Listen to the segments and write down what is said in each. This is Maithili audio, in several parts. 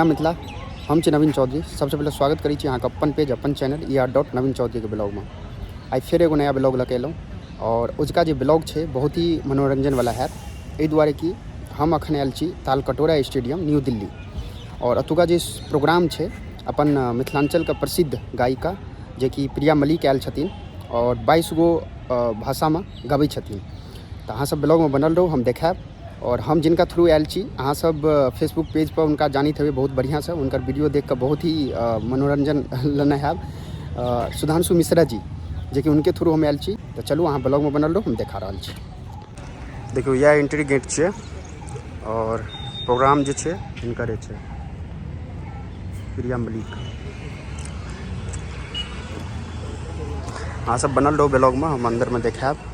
प्रणाम मिथिला, हम छी नवीन चौधरी। सबसे पहिले स्वागत करै छी अहाँके अपन पेज अपन चैनल ई आर डॉट नवीन चौधरीके ब्लॉगमे। आइ फेर एगो नया ब्लॉग लऽ के एलहुँ और अजुका जे ब्लॉग छै बहुत ही मनोरंजनवला हैत, एहि दुआरे कि हम अखन आयल छी तालकटोरा स्टेडियम न्यू दिल्ली और एतुका जे प्रोग्राम छै अपन मिथिलाञ्चलके प्रसिद्ध गायिका जेकि प्रिया मलिक आयल छथिन और 22 गो भाषामे गबै छथिन। तऽ अहाँ सब ब्लॉगमे बनल रहू, हम देखायब। और हम जिनका थ्रू आयल छी, अहाँ सब फेसबुक पेज पर हुनका जानैत हेबै बहुत बढ़िआँसँ, हुनकर वीडियो देख कऽ बहुत ही मनोरंजन लेने हैब, सुधांशु मिश्रा जी, जेकि हुनके थ्रू हम आयल छी। तऽ चलू अहाँ ब्लॉगमे बनल रहू, हम देखा रहल छी। देखियौ, इएह एंट्री गेट छियै और प्रोग्राम जे छै हिनकरे छै, प्रिया मलिक। अहाँ सब बनल रहू ब्लॉगमे, हम अन्दरमे देखायब।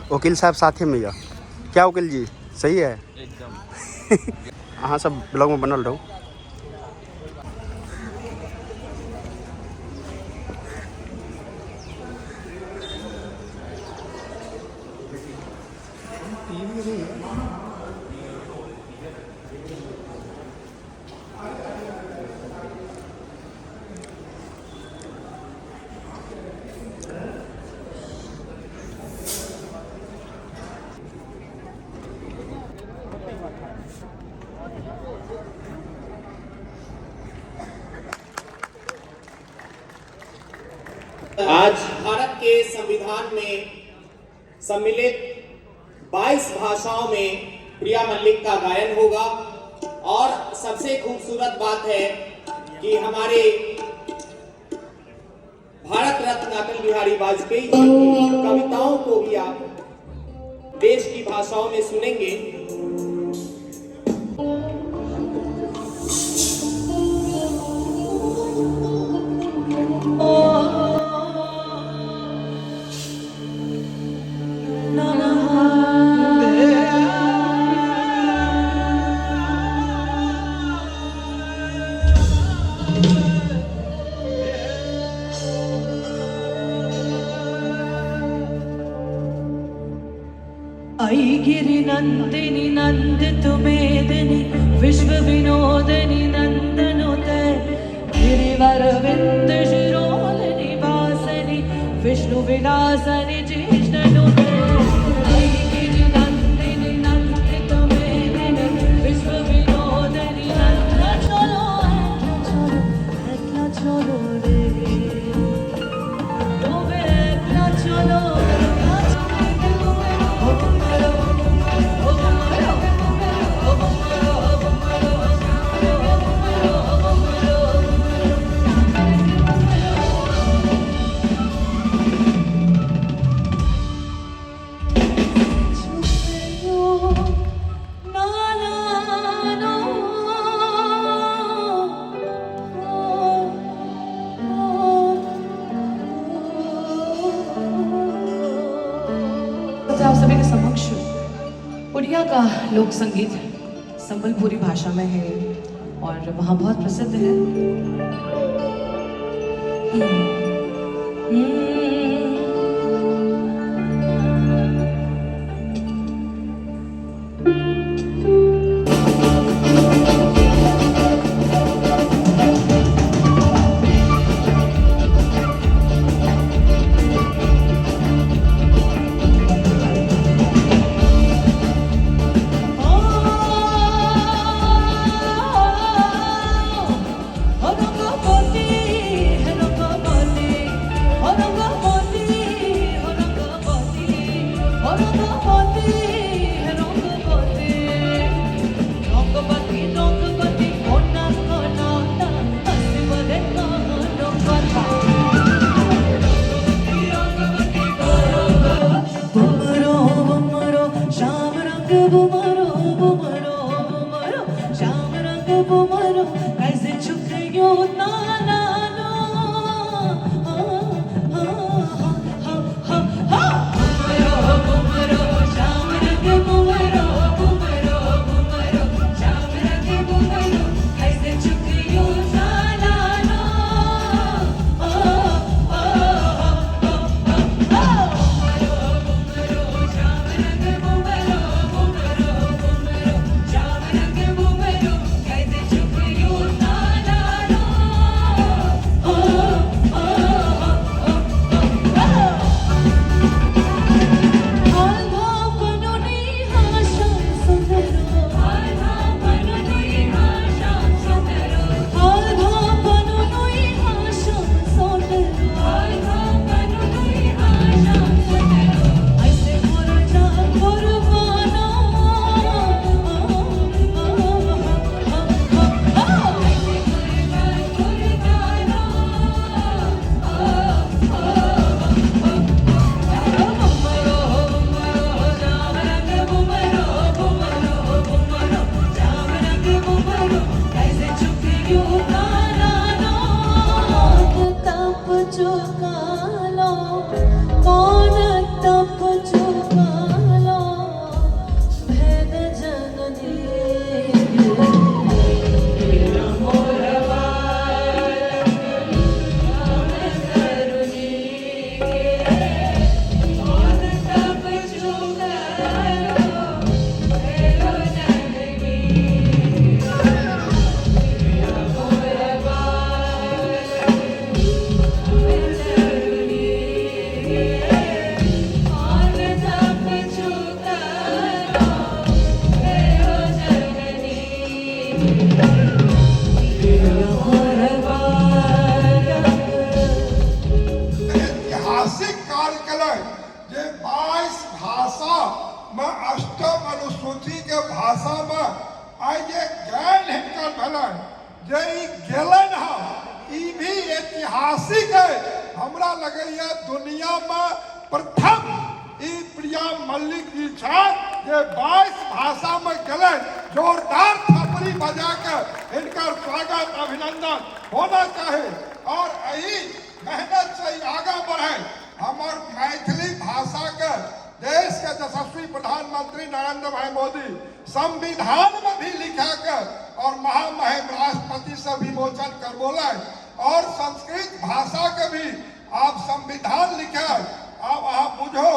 वकील साहब साथे में या क्या वकील जी सही है एकदम। अहाँ सब ब्लॉग में बनल रहू। आज भारत के संविधान में सम्मिलित 22 भाषाओं में प्रिया मल्लिक का गायन होगा। और सबसे खूबसूरत बात है कि हमारे भारत रत्न अटल बिहारी वाजपेयी जी की कविताओं को भी आप देश की भाषाओं में सुनेंगे। ऐगिरि नंदिनी नंदित मेदिनी विश्व विनोदिनी नंदनुते गिरिवरविंद शिरोल निवासनी विष्णु विलासनी जिष्णुते। ऐगिरि नंदिनी नंदित मेदिनी विश्व विनोदिनी नंद चलो एकला चलो एकला चलो रे तोबे एकला चलो एकला आप सभी के समक्ष उड़िया का लोक संगीत संबलपुरी भाषा में है और वहाँ बहुत प्रसिद्ध है। कार्य केलनि जे 22 भाषामे अष्टम अनुसूचीके भाषामे आइ जे गायन हिनकर भेलनि, जे ई गेलनि हँ, ई भी ऐतिहासिक है। हमरा लगैए दुनियामे प्रथम ई प्रिया मल्लिक जी छथि जे 22 भाषामे गेलनि। जोरदार थपड़ी बजा के हिनकर स्वागत अभिनंदन होना चाही और एही मेहनत से ही आगाँ बढ़े। हमर मैथिली भाषा के देश के यशस्वी प्रधानमंत्री नरेंद्र भाई मोदी संविधान में भी लिखा के और महामहिम राष्ट्रपति से विमोचन करबोलन और संस्कृत भाषा के भी आप संविधान लिखे। आब अहाँ बुझो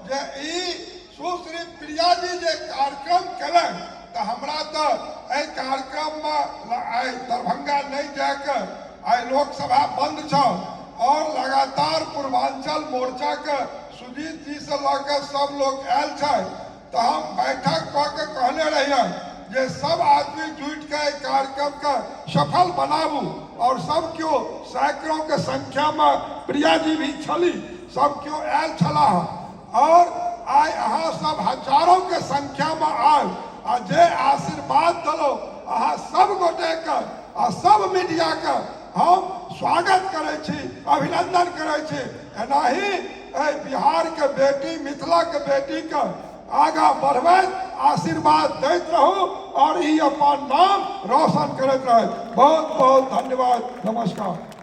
जे ई सुश्री प्रिया जी जे कार्यक्रम केलनि तऽ हमरा तऽ एहि कार्यक्रममे आइ दरभंगा नहि जाके, आइ लोकसभा बंद छल और लगातार पूर्वांचल मोर्चाके सुजीत जी से लऽ के सब लोग आयल छै, तऽ हम बैठक कऽ के कहने रहियै जे सब आदमी जुटि के एहि कार्यक्रमके सफल बनाबू और सब केओ सैकड़ों के संख्यामे प्रिया जी भी छली, सब केओ आयल छलाह और आइ अहाँ सब हजारों के संख्यामे आयल आ जे आशीर्वाद देलहुँ, अहाँ सब गोटेके आ सब मीडियाके हम स्वागत करै छी, अभिनंदन करै छी। एनाही एहि बिहारके बेटी, मिथिलाके बेटीके आगाँ बढ़बैत आशीर्वाद दैत रहू और ई अपन नाम रोशन करैत रहै। बहुत बहुत धन्यवाद, नमस्कार।